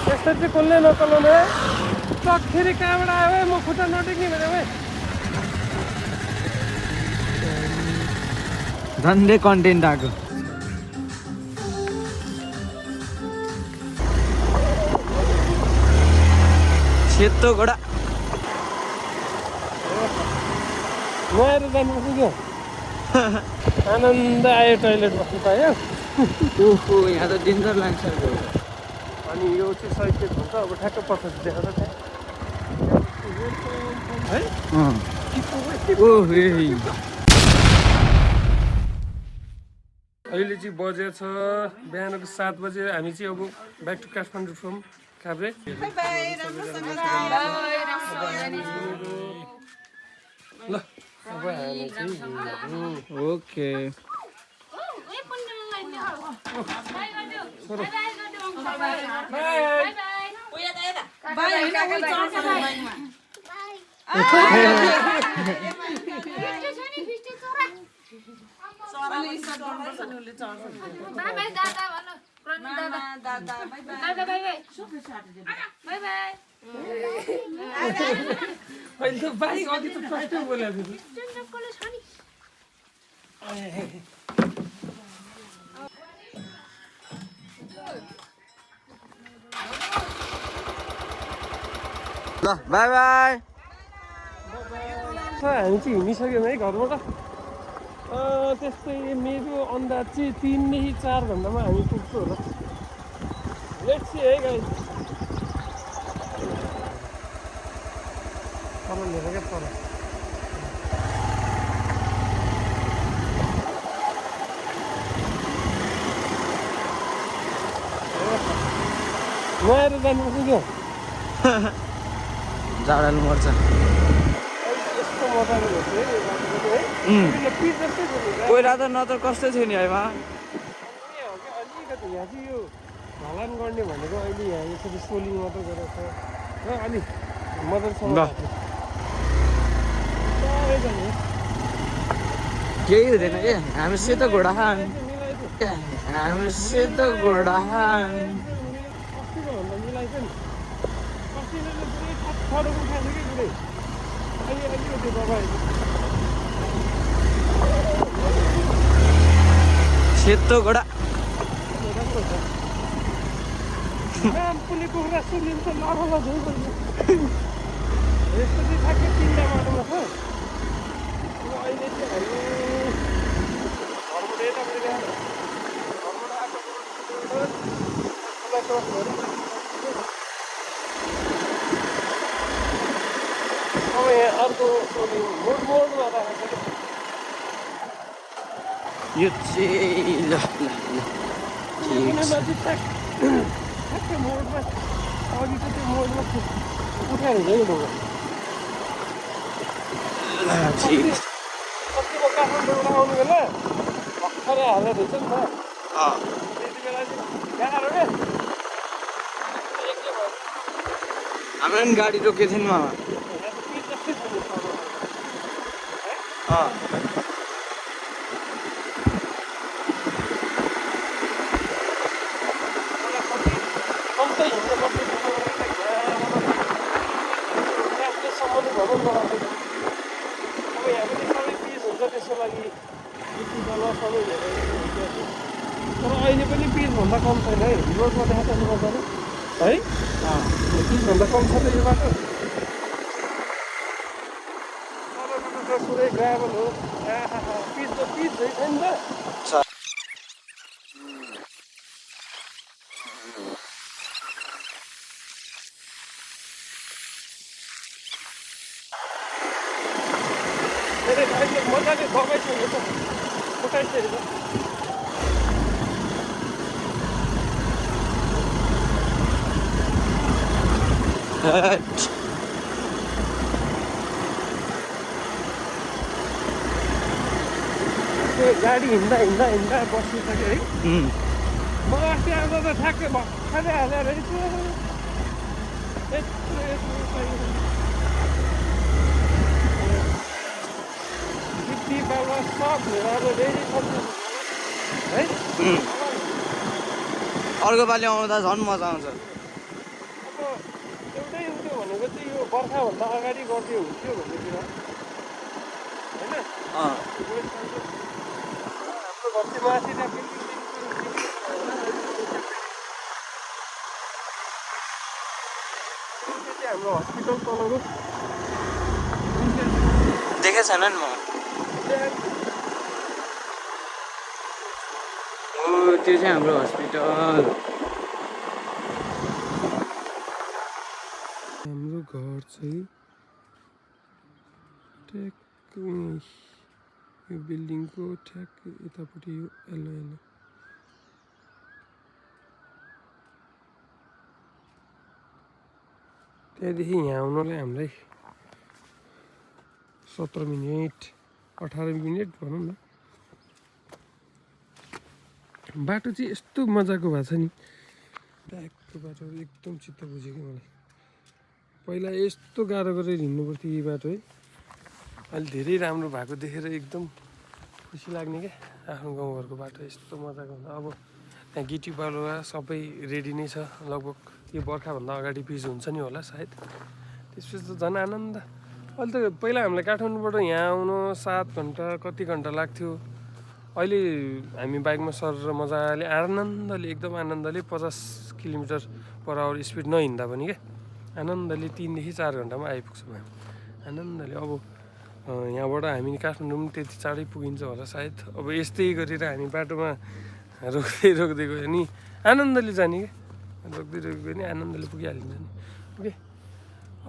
यस्तो चाहिँ कसले नचलाउने ट्रक फेरि कहाँबाट आयो म खुट्टा नटेक्ने भने झन्डै कन्टेन्ट आएको सेतो घोडा नुहाएर जानुपर्छ क्या आनन्द आयो टोइलेट बस्नु पायो ओहो यहाँ त डेन्जर लाग्छ अनि यो चाहिँ सहित भन्छ अब ठ्याक्क पर्छ देखाएर है अहिले चाहिँ बजेको छ बिहानको 7 बजे हामी चाहिँ अब back to Kathmandu from Kavre ल अब हामी चाहिँ ओके अहिले बाई अघि त फर्स्टै बोलेको थियो ल बाई बाई हामी चाहिँ हिँडिसक्यौँ है घरबाट त्यस्तै मेरो अन्दाज चाहिँ 3देखि 4 घन्टामा हामी पुग्छौँ होला लेट्स सी है गाइस तल लिएर क्या तल नुहाएर जानुपर्छ क्या जाडोले मर्छ यस्तो मजाले भेट्छ है पिच जस्तै थियो पहिला त नत्र कस्तो थियो नि है अलिकति यहाँ चाहिँ यो ढलान गर्ने भनेको अहिले यहाँ यसरी सोलिङ मात्र गरेको छ र अलिक मजासँग केही हुँदैन के हामी सेतो घोडा खान हामी सेतो घोडा खान अस्तिको भन्दा मिलाइछ नि अस्तिले पुरै ठडो उठाएको कि पुरै अहिले अलिकति दबाएको सेतो घोडा पुली कुखुरा सुनिन्छ नरला झैँ यस्तो चाहिँ ठ्याक्कै 3टा बाटोमा छ अब अहिले चाहिँ हामी घरबाट यतापट्टि गएर घरबाट आएको अब यहाँ अर्को मोडमा राखेको छ यो चाहिँ ल ठ्याक्कै मोडमा अघि त त्यो मोडमा उठाएर हिँड्यो नि अस्तिको काठमाडौँबाट आउनु बेला भर्खरै हालेर रहेछ नि त त्यति बेला चाहिँ गाह्रो क्या हामी पनि गाडी रोकेको थियौँ नि मामा अब यहाँ पनि सबै पिस हुन्छ त्यसको लागि गिटी जल सबै धेरै तर अहिले पनि पिसभन्दा कम छैन है रोडमा देखाएको मजाले है पिसभन्दा कम छ त यो बाटो पुरै ग्राभल हो पिच त पिच झै छैन त मजाले बगाइसकेको छ फुटाइसकेको त्यो गाडी हिँड्दा हिँड्दा हिँड्दा बसिसक्यो है म अस्ति आउँदा त ठ्याक्कै भर्खरै हालेर यत्रो गिट्टी बाबा सब हेरेर रेडी छ है अर्को पालि आउँदा झन् मजा आउँछ। अब एउटै हुन्थ्यो भनेको चाहिँ यो बर्खाभन्दा अगाडि गरिदियो हुन्थ्यो भन्नेतिर होइन हाम्रो घर चाहिँ माथि त्यहाँ हाम्रो हस्पिटल तलको देखेको छैन नि म। हो त्यो चाहिँ हाम्रो हस्पिटल। हाम्रो घर चाहिँ ठ्याक्क यो बिल्डिङको ठ्याक्क यतापट्टि यो यल्लो यल्लो त्यहाँदेखि यहाँ आउनलाई हामीलाई 17 मिनेट 18 मिनेट भनौँ न। बाटो चाहिँ यस्तो मजाको भएको छ नि, ट्याकको बाटो एकदम चित्त बुझ्यो कि मलाई। पहिला यस्तो गाह्रो गरेर हिँड्नु पर्थ्यो यही बाटो है, अहिले धेरै राम्रो भएको देखेर एकदम खुसी लाग्ने क्या। आफ्नो गाउँघरको बाटो यस्तो मजाको हुन्छ। अब त्यहाँ गिटी बालुवा सबै रेडी नै छ, लगभग यो बर्खाभन्दा अगाडि पिच हुन्छ नि होला सायद। त्यसपछि त झन् आनन्द। अहिले त पहिला हामीलाई काठमाडौँबाट यहाँ आउनु 7 घन्टा कति घन्टा लाग्थ्यो, अहिले हामी बाइकमा सरेर मजाले आनन्दले एकदम आनन्दले 50 किलोमिटर/आवर स्पिड नहिँड्दा पनि क्या आनन्दले 3 देखि 4 घन्टामा आइपुग्छौँ हामी आनन्दले। अब यहाँबाट हामी काठमाडौँ पनि त्यति चाँडै पुगिन्छ होला सायद। अब यस्तै गरेर हामी बाटोमा रोक्दै गयो नि आनन्दले जाने क्या, रोक्दै गयो नि आनन्दले पुगिहालिन्छ नि। ओके,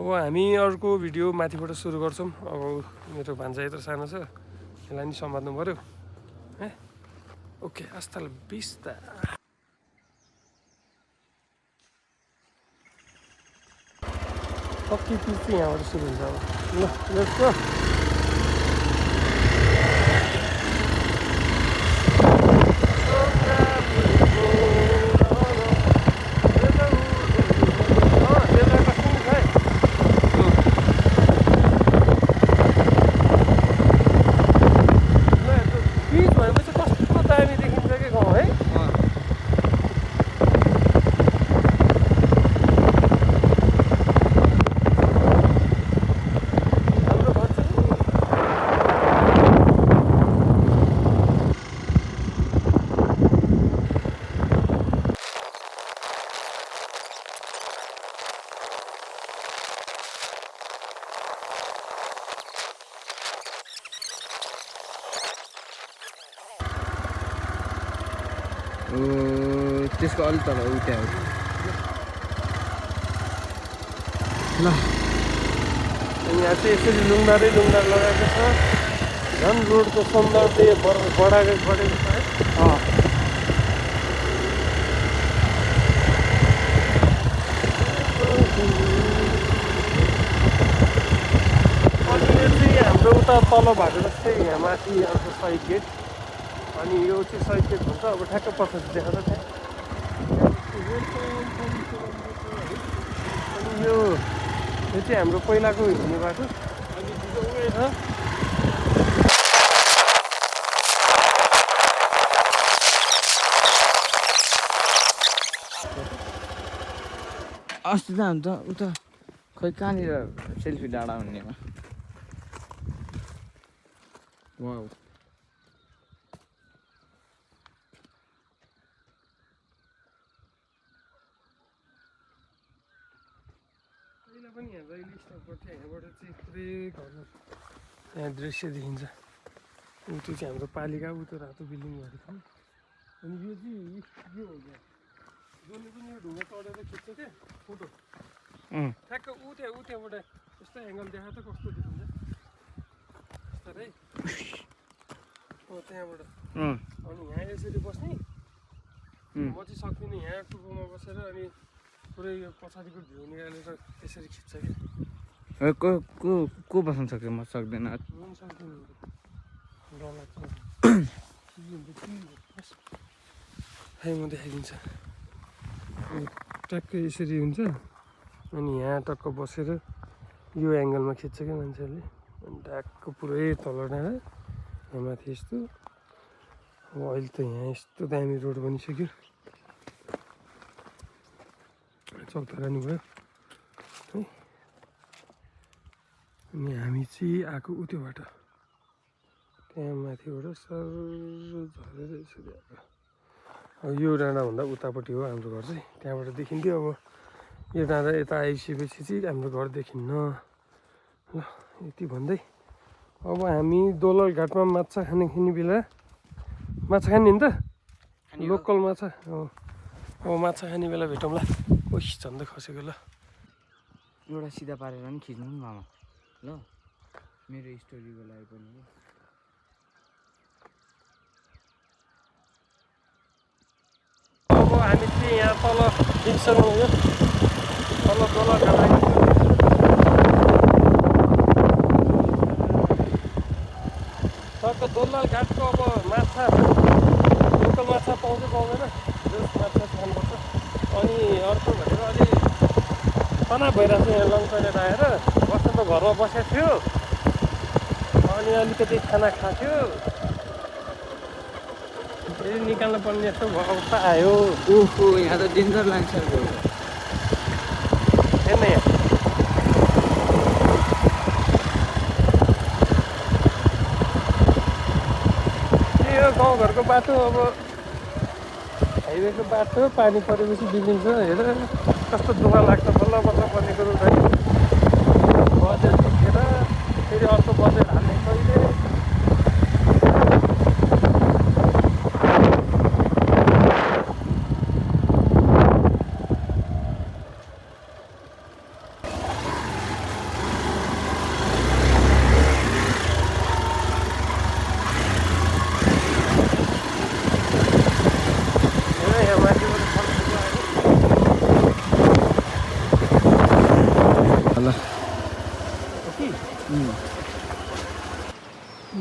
अब हामी अर्को भिडियो माथिबाट सुरु गर्छौँ। अब मेरो भान्जा यत्रो सानो छ, यसलाई नि सम्हाल्नु पऱ्यो। Okay, hasta la vista। पक्की पिच चाहिँ यहाँबाट सुरु हुन्छ। अब ल लेट्स गो। त्यसको अलिक तल उठ्या हो ल। यहाँ चाहिँ यसरी लुङ्गारै लुङ्गा लगाएको छ, झन् रोडको सौन्दर्य बढेको छ है। अनि यो चाहिँ हाम्रो उता तल भएको जस्तै यहाँ माथि अर्को साइड गेट, अनि यो चाहिँ साइड गेट भन्छ। अब ठ्याक्क पछि देखाएको छ। अनि यो चाहिँ हाम्रो पहिलाको हिँड्ने बाटो, अनि उयो छ अस्ति त हामी त उता खै कहाँनिर सेल्फी डाँडा भन्नेमा। वाउ, पहिला पनि यहाँ जहिले स्टप गर्थ्यो, यहाँबाट चाहिँ पुरै घर यहाँ दृश्य देखिन्छ। अनि त्यो चाहिँ हाम्रो पालिका उतो रातो बिल्डिङ भएको छ। अनि यो चाहिँ यो हो क्या, जसले पनि यो ढुङ्गा चढेर खिच्छ क्या फोटो, ठ्याक्क उठ्याबाट यस्तो एङ्गल देखा त कस्तो देखिन्छ है। हो त्यहाँबाट अनि यहाँ यसरी बस्ने, म चाहिँ सक्दिनँ यहाँ टुप्पोमा बसेर अनि पुरै यो पछाडिको भ्यू निकालेर त्यसरी खिच्छ क्या। को बस्न सक्छ? म सक्दैन, डर लाग्छ। है म देखाइदिन्छु। ट्याक्कै यसरी हुन्छ, अनि यहाँ टक्क बसेर यो एङ्गलमा खिच्छ क्या मान्छेहरूले, अनि ट्याक्क पुरै तल डाँडा यहाँ माथि यस्तो। अब अहिले त यहाँ यस्तो दामी रोड बनिसक्यो, चौतारा नि भयो है। अनि हामी चाहिँ आएको उत्योबाट त्यहाँ माथिबाट सर झरेर यसरी आएको। अब यो डाँडाभन्दा उतापट्टि हो हाम्रो घर चाहिँ, त्यहाँबाट देखिन्थ्यो। अब यो डाँडा यता आइसकेपछि चाहिँ हाम्रो घर देखिन्न ल। यति भन्दै अब हामी दोलल घाटमा माछा खाने बेला, माछा खाने नि त लोकल माछा। अब माछा खाने बेला भेटौँला। ओइ झन्डै खसेको ल। एउटा सिधा पारेर पनि खिच्नु नि मामा ल, मेरो स्टोरीको लागि पनि। अब हामी चाहिँ यहाँ तल डिक्सन हो, तल दोलल घाट आइसक्यो। सर दोलल घाटको अब माछा लोकल माछा पाउँछ पाउँदैन जस माछा खानुपर्छ। अनि अर्को भनेर अलि तनाव भइरहेको छ यहाँ लङ टोइलेट आएर। बस्नु त घरमा बसेको थियो, अनि अलिकति खाना खाथ्यो, फेरि निकाल्नु पर्ने जस्तो अवस्था आयो। ओहो यहाँ त डेन्जर लाग्छ हेर्न यहाँ यो गाउँघरको बाटो। अब हाइवेको बाटो पानी परेपछि बिग्रिन्छ। हेर कस्तो दुःख लाग्छ, बल्ल बल्ल पर्ने कुरो चाहिँ बजेट देखेर फेरि अर्को बजेट हाल्ने कहिले।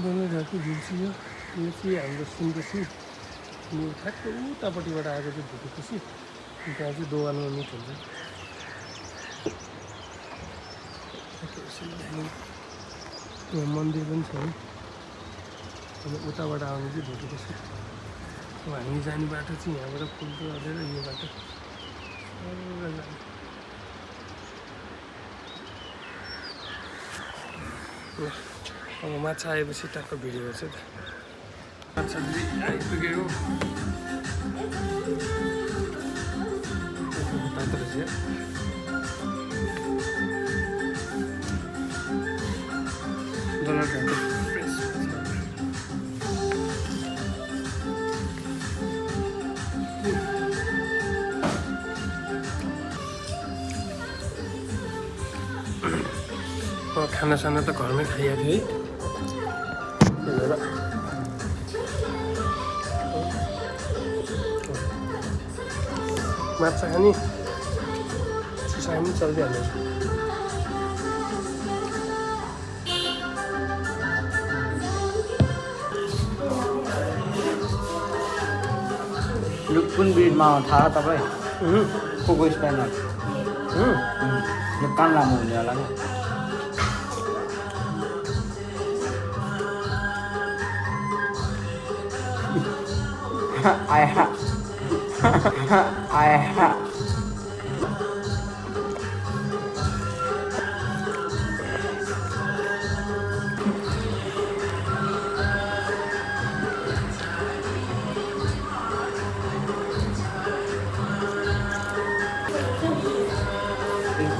दोललघाटको झिल चाहिँ यो चाहिँ हाम्रो सुनकोसी। यो ठ्याक्कै उतापट्टिबाट आएको चाहिँ भुटेकोसी। त्यहाँ चाहिँ दोकानमा मिट हुन्छ। यहाँ मन्दिर पनि छ है। अनि उताबाट आउने चाहिँ भुटेकोसी। अब हामी जाने बाटो चाहिँ यहाँबाट पुलको गरेर यो बाटो जाने। अब माछा आएपछि टक्क भिडियो गर्छ त। माछा आइपुग्यो दोललघाट फ्रेस। खानासाना त घरमै खाइएको थियो है। माछा खाने चिसा पनि चलिहाल्यो। कुन ब्रिडमा थाहा तपाईँ? कोको स्प्यानर। यो कान लामो हुने होला क्या। आया आया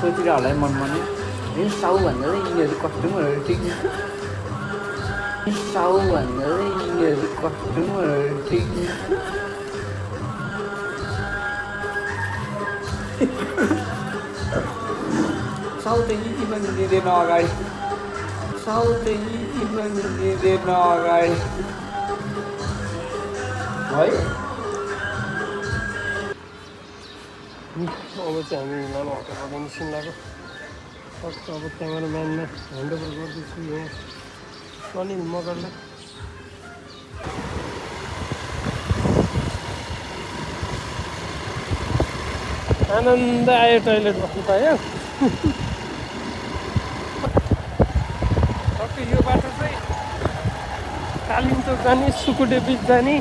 सोचिरह होला है मनमा नै, साउ भन्दा चाहिँ यिनीहरू कस्टमरहरू ठिक छ, साउ भन्दा चाहिँ यिनीहरू कस्टमरहरू ठिक छ। साउ चाहिँ यति पनि दिँदैन अगाडि, साउ चाहिँ यति पनि दिँदैन अगाडि है। अब चाहिँ हामी लानु होटलबाट निस्किन लाग्यो। फर्स्ट अब क्यामेराम्यानमा ह्यान्डओभर गर्दैछु यहाँ अनिल मगरलाई। आनन्द आयो टोइलेट बस्नु पायो। टक्कै यो बाटो चाहिँ कालिम्पोङ जाने सुकुटे बिच जाने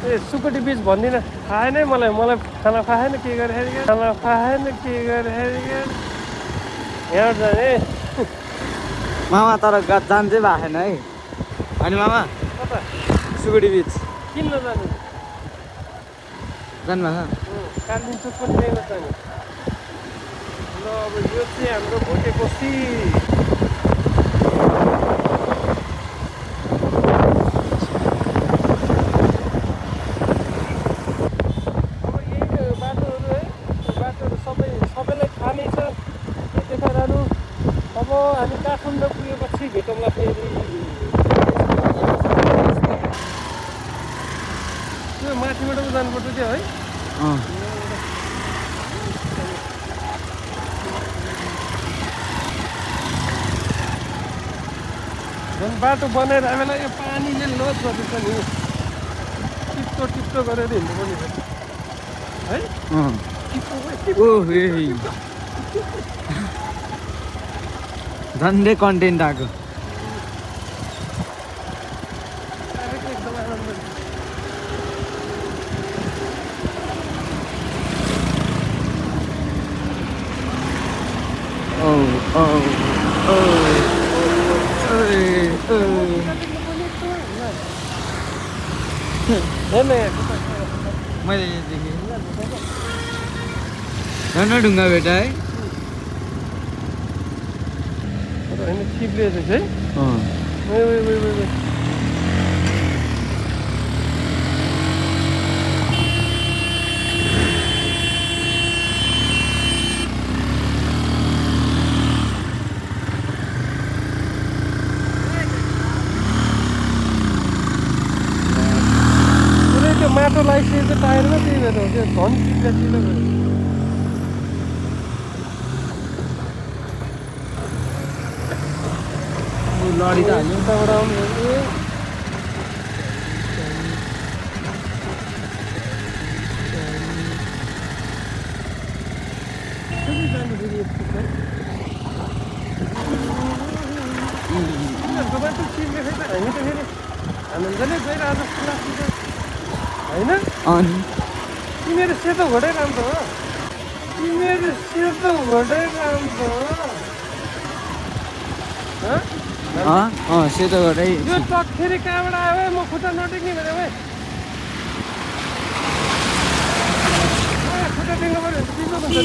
ए सुकुटी बिच भन्दिनँ खाएन है मलाई खाना खाएन के गरेर खाना खाएन के गरेर यहाँ जाने मामा तर जान चाहिँ भएन है अनि मामा कता सुकुटी बिच किन नजाने जानु भएको कालिम्पोङ चोक पनि किन नजाने ल अब यो चाहिँ हाम्रो भोटेकोसी सबैलाई थाहा नै छ त्यही कारण अब हामी काठमाडौँ पुगेपछि भेटौँला फेरि त्यो माथिबाट पो जानुपर्छ त्यो है झन् बाटो बनाएर हामीलाई यो पानीले लोड गर्दैछ नि टिप्टो टिप्टो गरेर हिँड्नुपर्ने छ है झन्डै कन्टेन्ट आएको एकदम आनन्द मैले देखेँ झन् ढुङ्गा भेटा है होइन चिप्ले रहेछ है त्यो माटो लगाइसकेको टायरमा त्यही भएर हो त्यो झन् चिप्ले लडी त हाल्यो उताबाट आउनु उनीहरूको बाटो चिप्ले खै त हामी त फेरि आनन्दले गइरहेको जस्तो लाग्छ होइन अनि तिमीहरू सेतो घोडै राम्रो हो तिमीहरू सेतो घोडै राम्रो हो सेतो घोडै यो ट्रक फेरि कहाँबाट आयो है म खुट्टा नटेक्ने भने भाइ खुट्टा टेक्नु पऱ्यो भने बिग्रो हुन्छ नि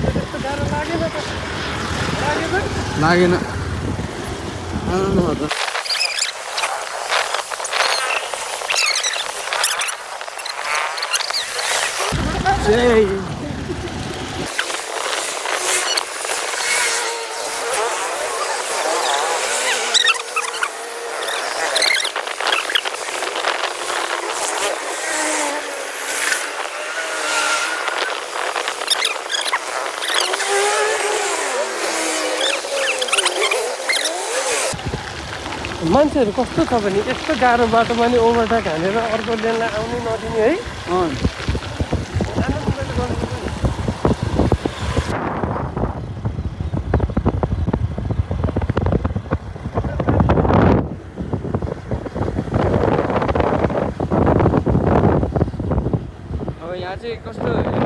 त्यस्तो गाह्रो लागेन त लागेन मान्छेहरू कस्तो छ भने यस्तो गाह्रो बाटोमा नि ओभरटेक हानेर अर्को लेनलाई आउनै नदिने है अब यहाँ चाहिँ कस्तो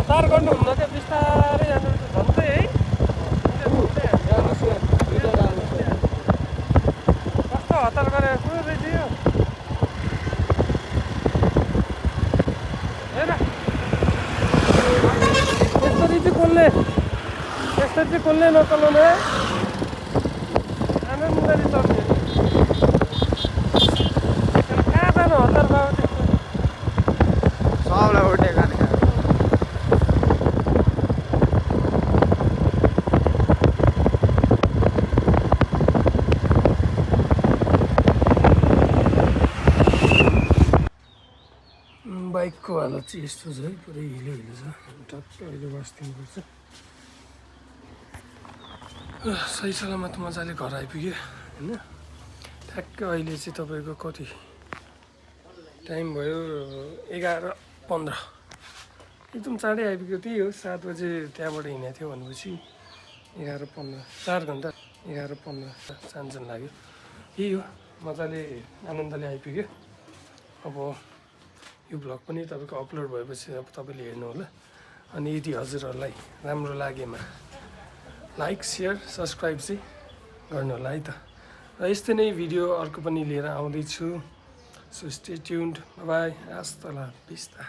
हतार गर्नुहुन्न क्या बिस्तारै जानुपर्छ झन्डै है कस्तो हतार गरेर कुरो रहेछ यो हेर यसरी चाहिँ कसले नचलाउनु है आनन्दले चल्ने कहाँ जानु हतार भयो त्यस्तो सबलाई उठेको बाइकको हालत चाहिँ यस्तो छ है पुरै हिलो छ टक्क अहिले बस्दिनुपर्छ सही सलामत मजाले घर आइपुग्यो होइन ठ्याक्क अहिले चाहिँ तपाईँको कति टाइम भयो 11:15 एकदम चाँडै आइपुग्यो त्यही हो 7 बजे त्यहाँबाट हिँडेको थियो भनेपछि 11:15 4 घन्टा 11:15 चान्चन लाग्यो यही हो मजाले आनन्दले आइपुग्यो अब यो भ्लग पनि तपाईँको अपलोड भएपछि अब तपाईँले हेर्नु होला अनि यदि हजुरहरूलाई राम्रो लागेमा लाइक सेयर सब्सक्राइब चाहिँ गर्नु होला है त र यस्तै नै भिडियो अर्को पनि लिएर आउँदैछु सो स्टे ट्युन्ड बाई हasta la vista